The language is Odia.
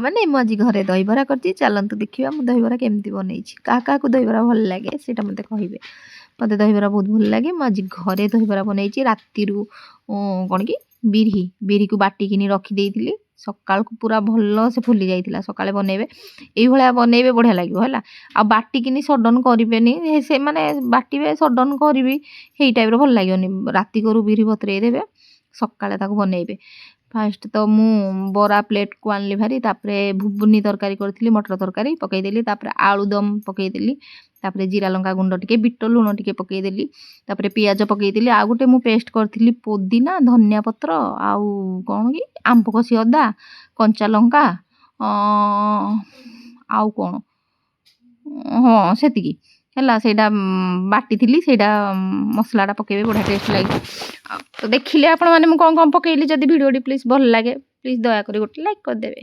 ମାନେ ମୁଁ ଆଜି ଘରେ ଦହିବରା କରିଛି। ଚାଲନ୍ତୁ ଦେଖିବା ମୁଁ ଦହିବରା କେମିତି ବନେଇଛି। କାହା କାହାକୁ ଦହିବରା ଭଲ ଲାଗେ, ସେଇଟା ମୋତେ କହିବେ। ମୋତେ ଦହିବରା ବହୁତ ଭଲ ଲାଗେ। ମୁଁ ଆଜି ଘରେ ଦହିବରା ବନେଇଛି। ରାତିରୁ କ'ଣ କି ବିରିକୁ ବାଟିକିନି ରଖିଦେଇଥିଲି। ସକାଳକୁ ପୁରା ଭଲ ସେ ଫୁଲି ଯାଇଥିଲା। ସକାଳେ ବନେଇବେ, ଏଇଭଳିଆ ବନେଇବେ, ବଢ଼ିଆ ଲାଗିବ। ହେଲା, ଆଉ ବାଟିକିନି ସଡ଼ନ୍ କରିବେନି। ସେମାନେ ବାଟିବେ, ସଡ଼ନ୍ କରିବି, ସେଇ ଟାଇପ୍ର ଭଲ ଲାଗିବନି। ରାତିକରୁ ବିରି ବତୁରେଇ ଦେବେ, ସକାଳେ ତାକୁ ବନେଇବେ। ଫାଷ୍ଟ ତ ମୁଁ ବରା ପ୍ଲେଟ୍କୁ ଆଣିଲି ଭାରି। ତାପରେ ଘୁଗୁନି ତରକାରୀ କରିଥିଲି, ମଟର ତରକାରୀ ପକାଇଦେଲି। ତାପରେ ଆଳୁଦମ ପକାଇଦେଲି। ତାପରେ ଜିରା ଲଙ୍କା ଗୁଣ୍ଡ ଟିକେ, ବିଟ ଲୁଣ ଟିକେ ପକାଇଦେଲି। ତାପରେ ପିଆଜ ପକାଇଦେଲି। ଆଉ ଗୋଟେ ମୁଁ ପେଷ୍ଟ କରିଥିଲି, ପୋଦିନା, ଧନିଆ ପତ୍ର, ଆଉ କ'ଣ କି ଆମ୍ବ କଷି ଅଦା, କଞ୍ଚା ଲଙ୍କା, ଆଉ କ'ଣ, ହଁ, ସେତିକି ହେଲା। ସେଇଟା ବାଟିଥିଲି, ସେଇଟା ମସଲାଟା ପକାଇବେ, ବଢ଼ିଆ ଟେଷ୍ଟ ଲାଗିବ। ତ ଦେଖିଲେ ଆପଣମାନେ ମୁଁ କ'ଣ କ'ଣ ପକାଇଲି। ଯଦି ଭିଡ଼ିଓଟି ପ୍ଲିଜ୍ ଭଲ ଲାଗେ, ପ୍ଲିଜ୍ ଦୟାକରି ଗୋଟେ ଲାଇକ୍ କରିଦେବେ।